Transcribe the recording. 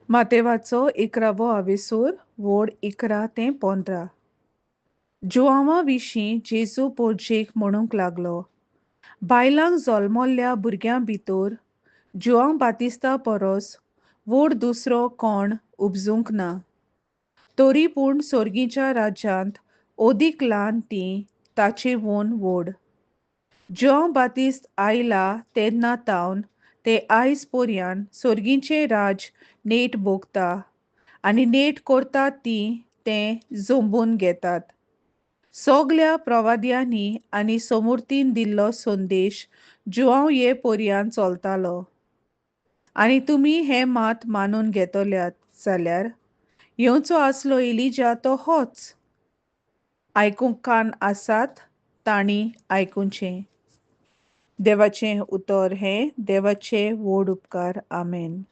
मातेवाचो 11वो आवेसूर वोड 11 ते 15. जुआंवा विशीं जेजू पोरजेक म्हणूंक लागलो, बायलांक जल्मल्ल्या भुरग्यां भितर जुआंव बातिस्ता परस व्हड दुसरो कोण उपजूंक ना. तरी पूण सर्गीच्या राज्यांत अदीक ल्हान तीं ताचेहून व्हड. जुआंव बातिस्त आयला तेन्ना तावन ते आयज पर्यान सर्गीचें राज्य नेट भोगता आनी नेट करतात तीं तें जंबून घेतात. सगल्या प्रवाद्यांनी आनी समूर्तीन दिल्लो संदेश जुआंव ये पर्यान चलतालो. आनी तुमी हें मात मानून घेतल्यात जाल्यार येवचो आसलो इलिजा तो होच. आयकूंक कान आसात तांणी आयकुचें. देवाचें उतर हें देवाचे व्हड उपकार. आमेन.